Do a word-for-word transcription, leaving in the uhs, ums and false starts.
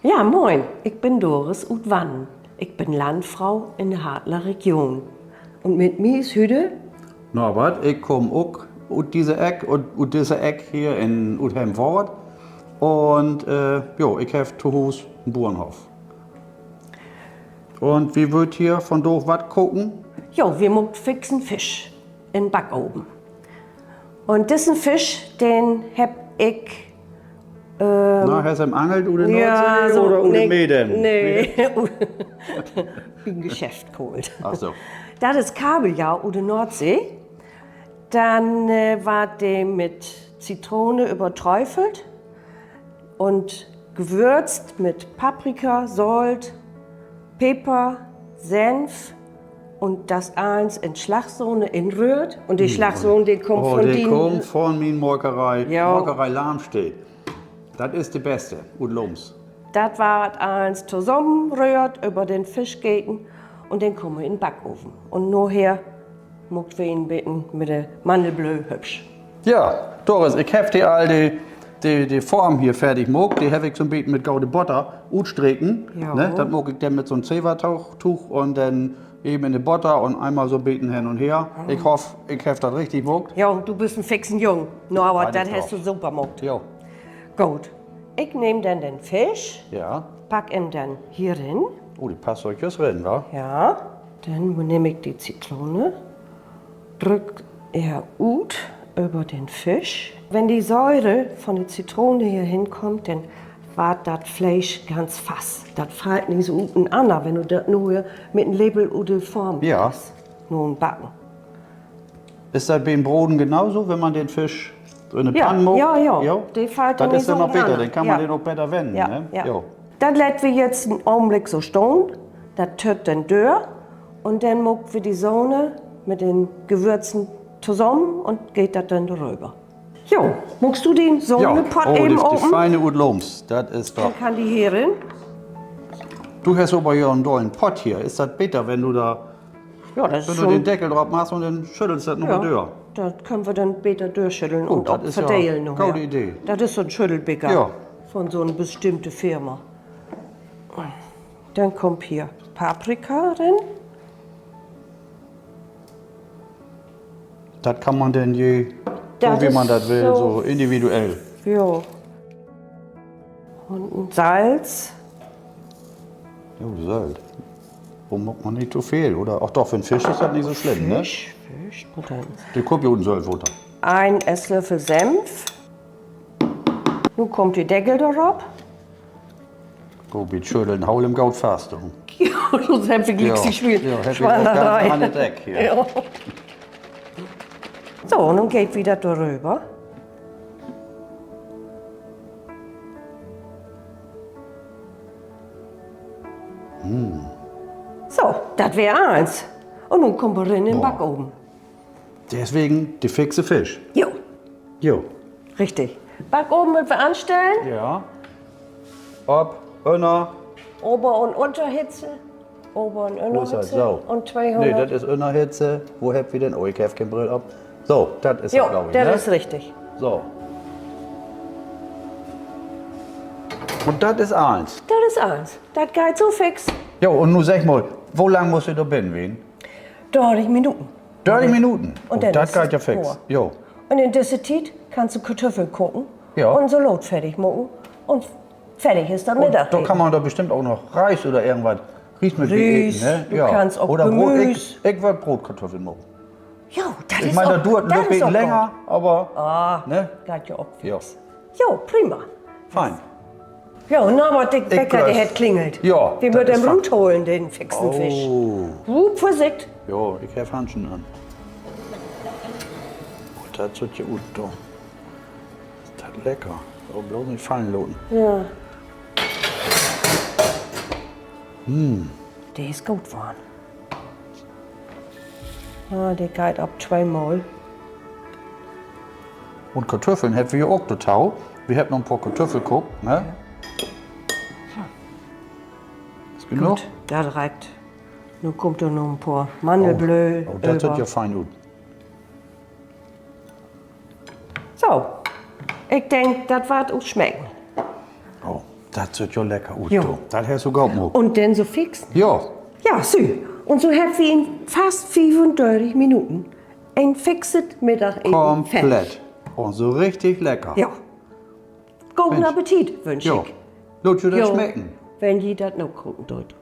Ja, moin, ik bün Doris ut Wannen. Ik bün Landfro in de Hadler Region. Un mit mi is hüüt Norbert. Ik kaam ok ut disse Eck, ut, ut disse Eck hier in, ut Hemmoor. Un, äh, jo, ik heff to Huus en Buernhoff. Un wi wüllt hier vundaag wat koken? Jo, wi maakt fixen Fisch in Backoven. Un dissen Fisch, den hebb ik, ähm, Na, hest du em angelt ut de Noordsee oder ut de Meeden? Nee, nee. Bi'n Geschäft holt. Ach so. Dat is Kabeljau ut de Noordsee. Denn, äh, warrt de mit Zitrone överträufelt un gewürzt mit Paprika, Solt, Peper, Senf un dat allens in Slagsohn inröhrt. Un de Slagsohn, de kummt vun mien Molkeree, Molkeree Lamstedt. Dat is de beste ut Looms. Dat warrt allens tosamenröhrt, över den Fisch geten un denn kummt he in Backoven. Un naher maakt wi en beten mit de Mannelblöö hübsch. Ja, Doris, ik heff de all de, de, de Form hier fardig maakt. De heff ik so'n beten mit gode Botter utstreken, ne? Dat maak ik denn mit so'n Zewadook un denn even in de Botter un eenmal so'n beten hen un her. Ik hoff, ik heff dat richtig maakt. Ja, du büst en fixen Jung, Norbert, dat hest du super maakt. Goot. Ik nehm denn den Fisch, pack em denn hier rin. Oh, de passt so jüst rin, wa? Ja, denn nehm ik de Zitrone, drück ehr ut över den Fisch. Wenn de Süür von de Zitrone hier henkummt, denn warrt dat Fleesch ganz fast. Dat fallt nich so uteneen, wenn du dat nu mit en Lepel ut de Form kriggst, na'n Backen. Is dat bi'n Broden genauso, wenn man den Fisch in de Pann maakt? Ja, ja. Dat is denn noch beter, denn kann man den ok beter wennen, ne? Dat lett wi jetzt en Ogenblick so stahn. Dat tütt denn dör. Un denn maakt wi de Sohne mit den Gewürzen tosamen un geet dat denn doröver. Jo, maakst du den Sohnepott even open? De fiene ut Looms, dat is doch. Denn kann de hier rin. Du hest aver ja en dollen Pott hier. Is dat beter, wenn du dor Ja, wenn du den Deckel drop maakst un denn schüddelst dat noch mal dör. Dat köönt wi denn beter dörschüddeln un ok verdelen nahher. Gode Idee. Dat is so'n Schüddelbeker von so'n bestimmte Firma. Denn kummt hier Paprika rin. Dat kann man denn je, so wie man dat will, so individuell. Ja. Un Salz. Jo, Salz. Wo maakt man nich to veel, oder? Ach doch, för 'n Fisch is dat nich so slimm, ne? De kummt ja ut 'n Salzwater. Een Esslöffel Senf. Nu kummt de Deckel dorop. Goot, bi't Schüddeln, hool em goot fast, du. Sünst hebbt wi glieks de Schwieneree an de Deck hier. So, nu geet wi dat doröver. So, dat weer allens. Un nu kummt wi rin in Backoven. Deswegen de fixe Fisch. Jo. Richtig. Backoven mööt wi anstellen. Op, ünner. Ober- un Ünnerhitze. Ober- un Ünnerhitze. Un tweehundert. Nee, dat is Ünnerhitze. Wo hebbt wi denn? Oh, ik heff keen Brill op. So, dat is, glaub ik, dat is richtig. So. Un dat is allens. Dat is allens. Dat geiht so fix. Jo, un nu segg mal, wo lang mutt de dor binnen ween? Dörtig Minuten. Dörtig Minuten? Un dat geiht ja fix. Jo. Un in disse Tiet kannst du Kartüffel koken un Salaat fardig maken un fardig is dat Middag. Dor kann man doch bestimmt ok noch Reis oder irgendwat, Ries mit eten, ne? Du kannst ok Gemüüs. Ik wöör Brootkartüffel maken. Jo, dat is ok, dat is ok goot. Ik meen, dat duert en beten länger, aver, ne? Geiht ja ok fix. Jo, prima. Fein. Jo, Norbert, de Bäcker, de hett klingelt. Wi mööt em rutholen, den fixen Fisch. Rup, Vörsicht. Jo, ik heff Handschen an. Oh, dat süht ja ut, du. Is dat lecker. Oh, bloots nich fallen laten. De is goot worrn. Ah, de geiht op tweemal. Un Kartüffeln hebbt wi ja ok dorto. Wi hebbt noch en poor Kartüffel kookt, ne? Is genoog? Goot, dat reckt. Nu kummt dor noch en poor Mannelblöö över. Oh, dat süht ja fein ut. So, ik denk, dat warrt us smecken. Dat süht jo lecker ut, du. Dat hest du goot maakt. Un denn so fix? Ja. Ja, süh. Un so hebbt wi in fast fiefundörtig Minuten en fixet Middageten komplett. Un so richtig lecker. Ja. Goden Appetit wünsch ik. Laat jo dat smecken. Wenn ji dat nakoken doot.